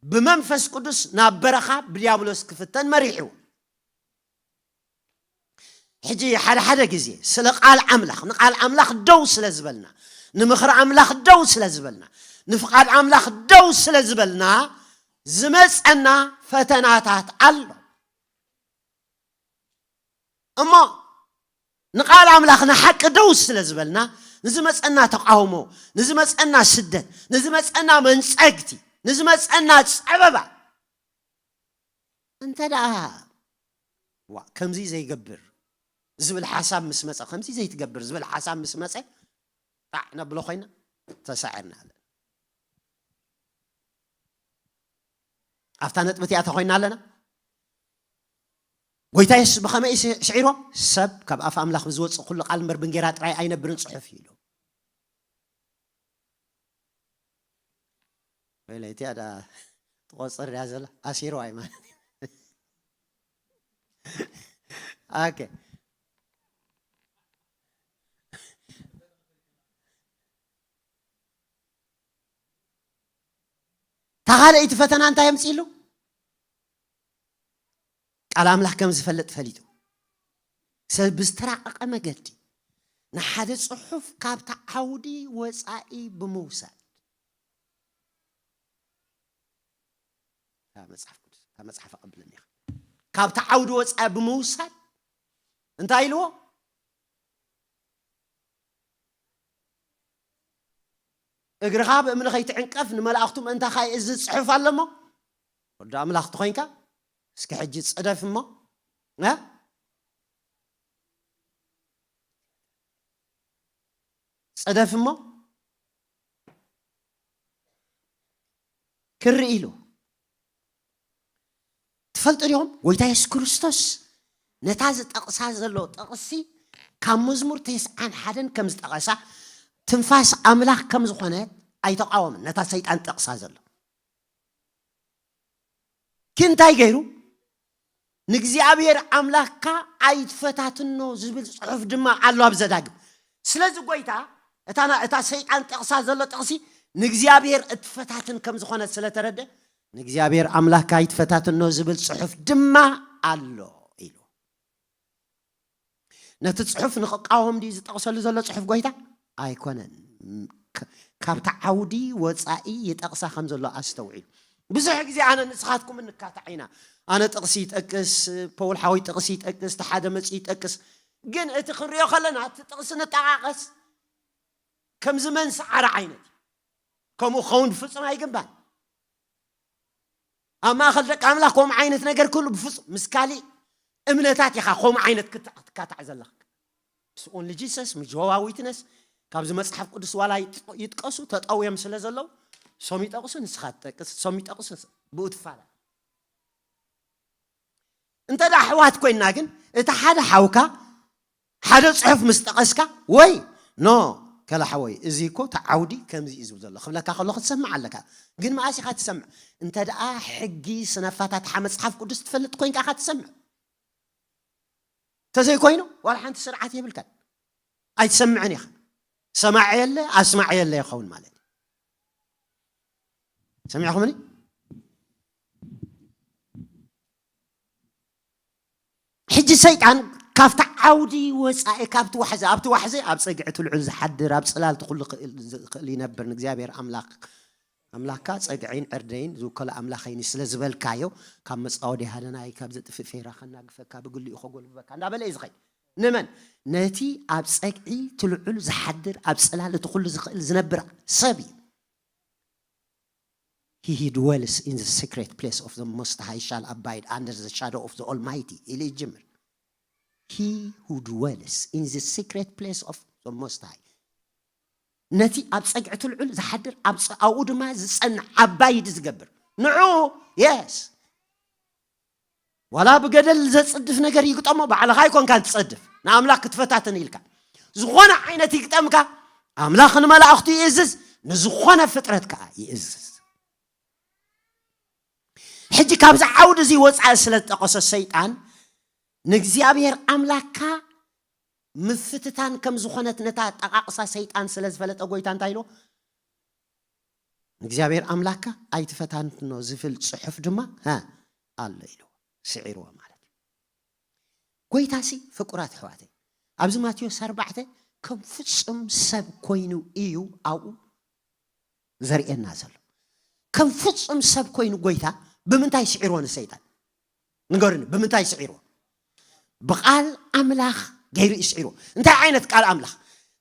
ብመንፈስ ቅዱስ ናብ በረኻ ብዲያብሎስ ክፍተን መሪሕዎ። ሕጂ ሓደ ሓደ ግዜ ስለ ቃል ኣምላኽ ንቃል ኣምላኽ ደው ስለ ዝበልና ንምኽሪ ኣምላኽ ደው ስለ ዝበልና ንፍቓድ ኣምላኽ ደው ስለ ዝበልና ዝመፀና ፈተናታት ኣሎ። እሞ ንቃል ኣምላኽ ንሓቂ ደው ስለ ዝበልና ንዝመፀና ተቃውሞ ንዝመፀና ስደት ንዝመፀና መንፀግቲ ንዝመፀና ፀበባ እንተ ደኣ ዋ ከምዚ ዘይገብር ዝብል ሓሳብ ምስ መፀ ከምዚ ዘይትገብር ዝብል ሓሳብ ምስ መፀ ጣዕ ነብሎ ኮይና ተሳዒርና ኣለና። ኣብታ ነጥቢ እቲኣ ተኮይና ኣለና። ጎይታ የሱስ ብኸመይ እዩ ስዒሮ? ሰብ ካብ ኣፍ ኣምላኽ ብዝወፅእ ኩሉ ቃል እምበር ብንጌራ ጥራይ ኣይነብርን ፅሑፍ እዩ ኢሉ። ወይለ እቲኣ ዳ ትቆፅር እያ ዘላ ኣሲርዋ እዩ ማለት እዩ። ኦኬ። እታ ካልኣይቲ ፈተና እንታይ የምፅእሉ? ቃል ኣምላኽ ከም ዝፈልጥ ፈሊጡ ሰብ ብዝተራቐቐ መገዲ ንሓደ ጽሑፍ ካብቲ ዓውዲ ወጻኢ ብምውሳድ ካብ መጽሓፍ ቅዱስ ካብ መጽሓፍ ኣቐብለኒ ኢኻ ካብቲ ዓውዲ ወፃኢ ብምውሳድ እንታይ ኢልዎ? እግርኻ ብእምኒ ከይትዕንቀፍ ንመላእኽቱ ምእንታኻ ይእዝዝ ጽሑፍ ኣሎ እሞ፣ ወዲ ኣምላኽ ተኾይንካ፣ እስኪ ሕጂ ጽደፍ እሞ፣ እ? ጽደፍ እሞ፣ ክርኢ ኢሉ። ትፈልጡ ዲኹም? ጎይታ የሱስ ክርስቶስ ነታ ዝጠቕሳ ዘሎ ጥቕሲ ካብ መዝሙር ተስዓን ሓደን ከም ዝጠቐሳ፣ ትንፋስ ኣምላኽ ከም ዝኾነት ኣይተቓወምን። ነታ ሰይጣን ጠቕሳ ዘሎ። ግን እንታይ ገይሩ? "ንእግዚኣብሔር ኣምላኽካ ኣይትፈታትኖ" ዝብል ጽሑፍ ድማ ኣሎ ኣብ ዘዳግም። ስለዚ ጎይታ እታ ና-፣ እታ ሰይጣን ጠቕሳ ዘሎ ጥቕሲ ንእግዚኣብሔር እትፈታትን ከም ዝኾነት ስለ ተረደ፣ "ንእግዚኣብሔር ኣምላኽካ ኣይትፈታትኖ" ዝብል ጽሑፍ ድማ ኣሎ ኢሉ። ነቲ ጽሑፍ ንኽቃወም ድዩ ዝጠቕሰሉ ዘሎ ጽሑፍ ጎይታ? ኣይኮነን። ም-፣ ክ-፣ ካብቲ ዓውዲ ወጻኢ ይጠቕሳ ከም ዘሎ ኣስተውዒሉ። ብዙሕ ግዜ ኣነ ንስኻትኩም እንካታዕ ኢና። ኣነ ጥቕሲ ይጠቅስ፣ ፖውል ሓወይ ጥቕሲ ይጠቅስ፣ እቲ ሓደ መጺኡ ይጠቅስ። ግን እቲ ክንሪኦ ከለና እቲ ጥቕሲ ንጠቓቐስ ከምዚ መን ሰዓረ ዓይነት እዩ። ከምኡ ክኸውን ብፍጹም ኣይግባን። ኣብ ማእከል ደቂ ኣምላኽ ከምኡ ዓይነት ነገር ክህሉ ብፍጹም፣ ምስ ካሊእ እምነታት ኢኻ ከምኡ ዓይነት ክት-፣ ክትካታዕ ዘለኻ። ምስ ኦንሊ ጂሰስ፣ ምስ ጀሆዋ ዊትነስ፣ ካብዚ መጽሓፍ ቅዱስ ዋላ ይጥ-፣ ይጥቀሱ፣ ተጠውዮም ስለ ዘለዉ፣ ሶም ይጠቕሱ፣ ንስኻ ትጠቅስ፣ ሶም ይጠቕሱ፣ ንስ-፣ ብኡ ትፋላ። እንተ ደኣ ኣሕዋት ኮይንና ግን፣ እቲ ሓደ ሓውካ ሓደ ጽሑፍ ምስ ጠቐስካ፣ ወይ፣ "ኖ፣ ከላ ሓወይ፣ እዚ እኮ እቲ ዓውዲ ከምዚ እዩ ዝብል ዘሎ" ክብለካ ከሎ ክትሰምዕ ኣለካ። ግን መኣስ ኢኻ ትሰምዕ? እንተ ደኣ ሕጊ ስነ ኣፋታትሓ መጽሓፍ ቅዱስ ትፈልጥ ኮይንካ ኢኻ ትሰምዕ። እንተዘይኮይኑ፣ ዋላ ሓንቲ ስርዓት የብልካን። ኣይትሰምዕን ኢኻ። ሰማዒ የለ፣ ኣስማዒ የለ ይኸውን ማለት እዩ። ሰሚዕኹምኒ? ሕጂ ሰይጣን ካብቲ ዓውዲ ወጻኢ፣ ካብቲ ዋሕዚ፣ ኣብቲ ዋሕዚ ኣብ ጸግዒ እቲ ልዑል ዝሓድር፣ ኣብ ጽላል እቲ ኩሉ ክእል ዝኽእል ይነብር፣ ንእግዚኣብሔር ኣምላኽ፣ ኣምላኽካ ጸግዒን ዕርደይን ዝውከሎ ኣምላኸይን እዩ ስለ ዝበልካዮ፣ ካብ መጻወዲ ሃደናይ፣ ካብ ዘጥፍእ ፌራ ከናግፈካ፣ ብግሊኡ ከጎልብበካ እንዳበለ እዩ ዝኸይድ። ንመን? ነቲ ኣብ ጸግዒ እቲ ልዑል ዝሓድር፣ ኣብ ጽላል እቲ ኩሉ ዝኽእል ዝነብር ሰብ እዩ። He who dwells in the secret place of the Most High shall abide under the shadow of the Almighty ኢሉ ይጅምር። He who dwells in the secret place of the Most High፣ ነቲ ኣብ ጸግዒ እቲ ልዑል ዝሓድር፣ ኣብ ጸ-፣ ኣብኡ ድማ ዝጸንዕ፣ ኣባይድ ዝገብር ንዑ። የስ፣ ዋላ ብገደል ዘጽድፍ ነገር ይግጠሞ፣ ባዕልኻ ኣይኮንካን ትጸድፍ፣ ንኣምላኽ ክትፈታተን ኢልካ። ዝኾነ ዓይነት ይግጠምካ፣ ኣምላኽ ንመላእኽቱ ይእዝዝ፣ ንዝኾነ ፍጥረት ከኣ ይእዝዝ። ሕጂ ካብዚ ዓውዲ እዚ ወጻኢ ስለ ዝጠቐሶ ሰይጣን፣ ንእግዚኣብሔር ኣምላኽካ ምፍትታን ከም ዝኾነት ነታ ጠቓቕሳ ሰይጣን ስለ ዝፈለጠ፣ ጎይታ እንታይ ኢልዎ? "ንእግዚኣብሔር ኣምላኽካ ኣይትፈታትኖ" ዝብል ጽሑፍ ድማ፣ ሃ፣ ኣሎ ኢልዎ፣ ስዒርዎ ማለት እዩ። ጎይታሲ፣ ፍቁራት ኣሕዋተይ፣ ኣብዚ ማቴዎስ ኣርባዕተ ከም ፍጹም ሰብ ኮይኑ እዩ ኣብኡ ዘርእየና ዘሎ። ከም ፍጹም ሰብ ኮይኑ ጎይታ ብምንታይ ስዒርዎ ንሰይጣን? ንገሩኒ፣ ብምንታይ ስዒርዎ? ብቃል ኣምላኽ ገይሩ እዩ ስዒርዎ። እንታይ ዓይነት ቃል ኣምላኽ?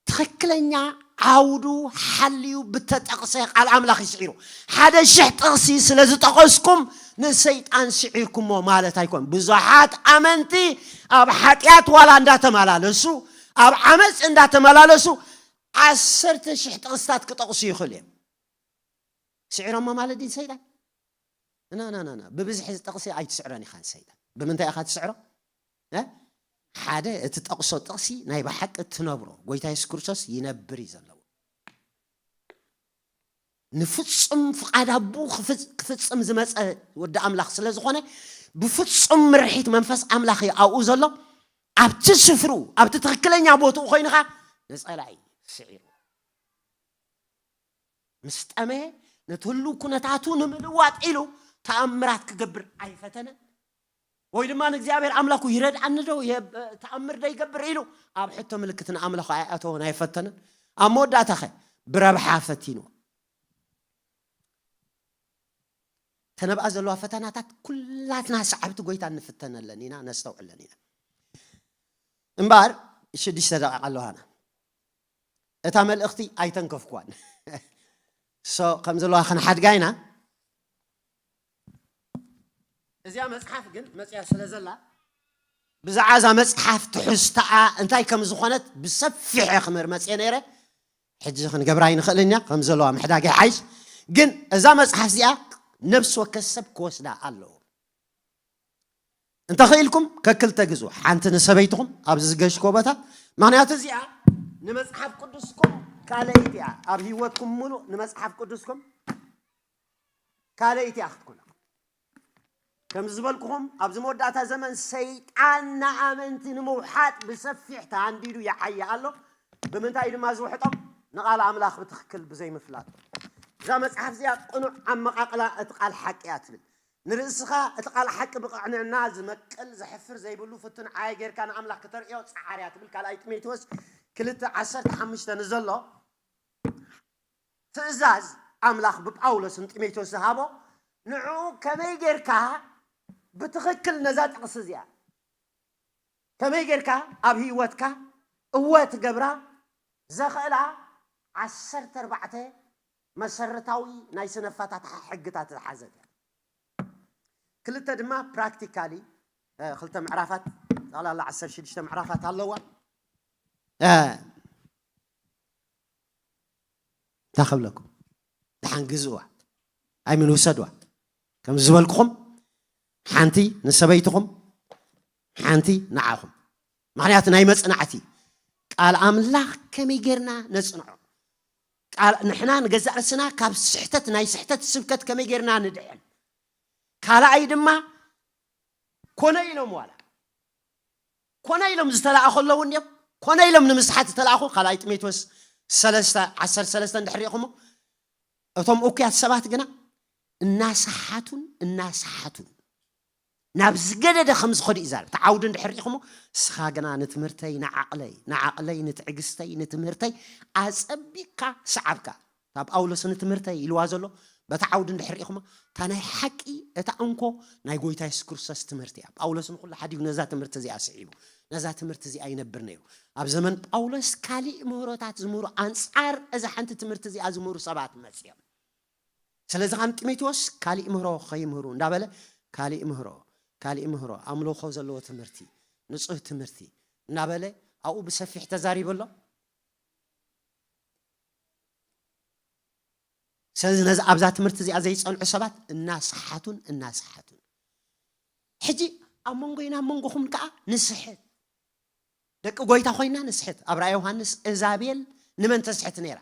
ትኽክለኛ ዓውዱ ሓልዩ ብተጠቕሰ ቃል ኣምላኽ እዩ ስዒርዎ። ሓደ ሽሕ ጥቕሲ ስለ ዝጠቐስኩም ንሰይጣን ስዒርኩሞ ማለት ኣይኮን። ብዙሓት ኣመንቲ ኣብ ሓጢኣት ዋላ እንዳተመላለሱ፣ ኣብ ዓመፅ እንዳተመላለሱ፣ ዓሰርተ ሽሕ ጥቕስታት ክጠቕሱ ይኽእሉ እዮም። ስዒሮሞ ማለት ድዩ ንሰይጣን? ና፣ ና፣ ና፣ ና። ብብዝሒ ጥቕሲ ኣይትስዕሮን ኢኻ ንሰይጣን። ብምንታይ ኢኻ ትስዕሮ? እ? ሓደ፣ እቲ ጠቕሶ ጥቕሲ ናይ ብሓቂ እትነብሮ፣ ጎይታ የሱስ ክርስቶስ ይነብር እዩ ዘለዎ። ንፍጹም ፍቓድ ኣቦኡ ክፍጽ-፣ ክፍጽም ዝመጸ ወዲ ኣምላኽ ስለ ዝኾነ፣ ብፍጹም ምርሒት መንፈስ ኣምላኽ እዩ ኣብኡ ዘሎ። ኣብቲ ስፍርኡ፣ ኣብቲ ትኽክለኛ ቦትኡ ኮይኑ ኸኣ ንጸላኢ ስዒሩ። ምስ ጠመየ፣ ነቲ ህሉው ኩነታቱ ንምልዋጥ ኢሉ ተኣምራት ክገብር ኣይፈተነን። ወይ ድማ ንእግዚኣብሔር ኣምላኹ ይረድኣኒ ዶ፣ የ-፣ ተኣምር ዶ ይገብር ኢሉ ኣብ ሕቶ ምልክት ንኣምላኹ ኣይኣተወን፣ ኣይፈተነን። ኣብ መወዳእታኸ ብረብሓ ፈቲንዎ። ተነብኣ ዘለዋ ፈተናታት ኩላትና ሰዓብቲ ጎይታ እንፍተነለን ኢና፣ ነስተውዕለን ኢና። እምበኣር ሽዱሽተ ደቂቕ ኣለዋና። እታ መልእኽቲ ኣይተንከፍኳን። ሶ ከም ዘለዋ ክንሓድጋ ኢና። እዚኣ መጽሓፍ ግን መጽያ ስለ ዘላ፣ ብዛዕባ እዛ መጽሓፍ ትሕዝቶኣ እንታይ ከም ዝኾነት ብሰፊሕ እየ ክምህር መጽየ ነይረ። ሕጂ ክንገብራ ኣይንኽእልን ኢና፣ ከም ዘለዋ ምሕዳግ ይሓይሽ። ግን እዛ መጽሓፍ እዚኣ ነፍሲ ወከፍ ሰብ ክወስዳ ኣለዎ። እንተኽኢልኩም ከክልተ ግዙ፣ ሓንቲ ንሰበይትኹም ኣብዚ ዝገሽኮ ቦታ። ምኽንያቱ እዚኣ ንመጽሓፍ ቅዱስኩም ካልኣይቲ እያ። ኣብ ህይወትኩም ሙሉእ ንመጽሓፍ ቅዱስኩም ካልኣይቲ እያ ክትኩን። ከም ዝበልኩኹም ኣብዚ መወዳእታ ዘመን ሰይጣን ንኣመንቲ ንምውሓጥ ብሰፊሕ ተሃንዲዱ ይዓየ ኣሎ። ብምንታይ ድማ ዝውሕጦም? ንቓል ኣምላኽ ብትኽክል ብዘይምፍላጥ። እዛ መጽሓፍ እዚኣ ቅኑዕ ኣመቓቕላ እቲ ቃል ሓቂ እያ ትብል። ንርእስኻ እቲ ቃል ሓቂ ብቕዕንዕና ዝመቅል ዘሕፍር ዘይብሉ ፍቱን ዓየ ጌርካ ንኣምላኽ ክተርእዮ ጸዓር እያ ትብል። ካልኣይ ጢሞቴዎስ ክልተ ዓሰርተ ሓሙሽተ ንዘሎ ትእዛዝ ኣምላኽ ብጳውሎስ ንጢሞቴዎስ ዝሃቦ ንዕኡ ከመይ ጌርካ ብትኽክል ነዛ ጥቕሲ እዚኣ ከመይ ጌርካ ኣብ ህይወትካ እወ ትገብራ ዘኽእላ ዓሰርተ ኣርባዕተ መሰረታዊ ናይ ስነ ኣፈታትሓ ሕግታት ዝሓዘት እያ። ክልተ ድማ ፕራክቲካሊ ክልተ ምዕራፋት ጠቕላላ ዓሰርተ ሽዱሽተ ምዕራፋት ኣለዋ። እንታይ ክብለኩም? ደሓን ግዝእዋ። ኣይ ምን ውሰድዋ። ከም ዝበልኩኹም ሓንቲ ንሰበይትኹም ሓንቲ ንዓኹም። ምኽንያቱ ናይ መጽናዕቲ ቃል ኣምላኽ ከመይ ጌርና ነጽንዖ? ቃል ንሕና ንገዛእ ርእስና ካብ ስሕተት ናይ ስሕተት ስብከት ከመይ ጌርና ንድሕን? ካልኣይ ድማ ኮነ ኢሎም ዋላ ኮነ ኢሎም ዝተላእኹ ኣለዉ እንዲዮም። ኮነ ኢሎም ንምስሓት ዝተላእኹ ካልኣይ ጢሞቴዎስ ሰለስተ ዓሰርተ ሰለስተ እንድሕር ሪኢኹሞ እቶም እኩያት ሰባት ግና እናሰሓቱን እናሰሓቱን ናብ ዝገደደ ከም ዝኸዱ ይዛረብ። እቲ ዓውዲ እንድሕር ሪኢኹሞ እስኻ ግና ንትምህርተይ ንዓቕለይ ንዓቕለይ ንትዕግስተይ ንትምህርተይ ኣጸቢቕካ ሰዓብካ። እታ ጳውሎስ ንትምህርተይ ኢልዋ ዘሎ በታ ዓውዲ እንድሕር ሪኢኹማ እታ ናይ ሓቂ እታ እንኮ ናይ ጎይታ የሱስ ክርስቶስ ትምህርቲ እያ። ጳውሎስ ንኹሉ ሓዲጉ ነዛ ትምህርቲ እዚኣ ስዒቡ ነዛ ትምህርቲ እዚኣ ይነብር ነይሩ። ኣብ ዘመን ጳውሎስ ካሊእ ምህሮታት ዝምህሩ ኣንጻር እዛ ሓንቲ ትምህርቲ እዚኣ ዝምህሩ ሰባት መጽዮም። ስለዚ ከም ጢሞቴዎስ ካሊእ ምህሮ ከይምህሩ እንዳበለ ካሊእ ምህሮ ካሊእ ምህሮ ኣምልኾ ዘለዎ ትምህርቲ ንጹህ ትምህርቲ እናበለ ኣብኡ ብሰፊሕ ተዛሪቡ ኣሎ። ስለዚ ነዚ ኣብዛ ትምህርቲ እዚኣ ዘይጸንዑ ሰባት እናሰሓቱን እናሰሓቱን ሕጂ ኣብ መንጎይና ኣብ መንጎኹም ከዓ ንስሕት ደቂ ጎይታ ኮይና ንስሕት ኣብ ራእይ ዮሃንስ እዛቤል ንመን ተስሕት ነይራ?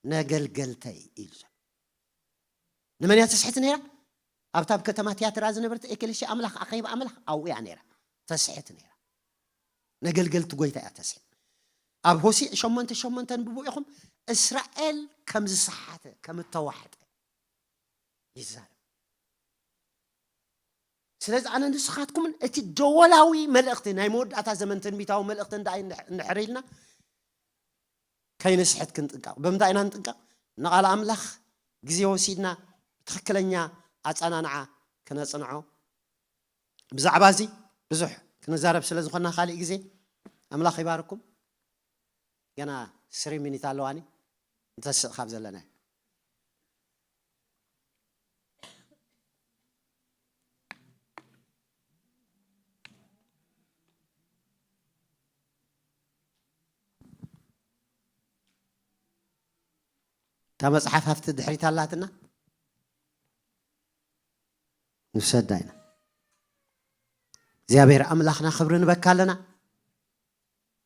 ነገልገልተይ ኢሉ። ንመን እያ ተስሕት ነይራ? ኣብታ ኣብ ከተማ ትያትራ ዝነበረት ኤክሌሽያ ኣምላኽ ኣኼባ ኣምላኽ ኣብኡ እያ ነይራ ተስሕት ነይራ። ነገልገልቲ ጎይታ እያ ተስሕት። ኣብ ሆሴዕ ሸሞንተ ሸሞንተ ንብቡ ኢኹም እስራኤል ከም ዝሰሓተ ከም እተዋሕጠ ይዛረብ። ስለዚ ኣነ ንስኻትኩምን እቲ ደወላዊ መልእኽቲ ናይ መወዳእታ ዘመን ትንቢታዊ መልእኽቲ እንዳ እንድሕር ኢልና ከይንስሕት ክንጥንቀቕ። ብምንታይ ኢና ንጥንቀቕ? ንቓል ኣምላኽ ግዜ ወሲድና ትኽክለኛ ኣጸናንዓ ክነጽንዖ። ብዛዕባ እዚ ብዙሕ ክንዛረብ ስለ ዝኾንና ካልእ ግዜ ኣምላኽ ይባርኩም። ገና ስሪ ሚኒት ኣለዋኒ ንተስእ ካብ ዘለና እታ መጽሓፍ ኣብቲ ድሕሪት ኣላትና ንሰዳ ኢና። እግዚኣብሔር ኣምላኽና ክብሪ ንበካ ኣለና።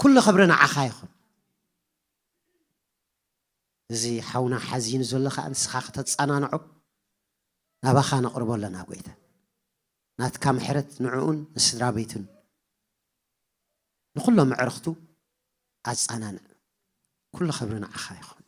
ኩሉ ክብሪ ንዓኻ ይኹን። እዚ ሓውና ሓዚኑ ዘሎ ከዓ ንስኻ ከተጸናንዖ ናባኻ ነቕርቦ ኣለና ጎይታ። ናትካ ምሕረት ንዕኡን ንስድራ ቤቱን ንኹሎም ኣዕርኽቱ ኣጸናንዕ። ኩሉ ክብሪ ንዓኻ ይኹን።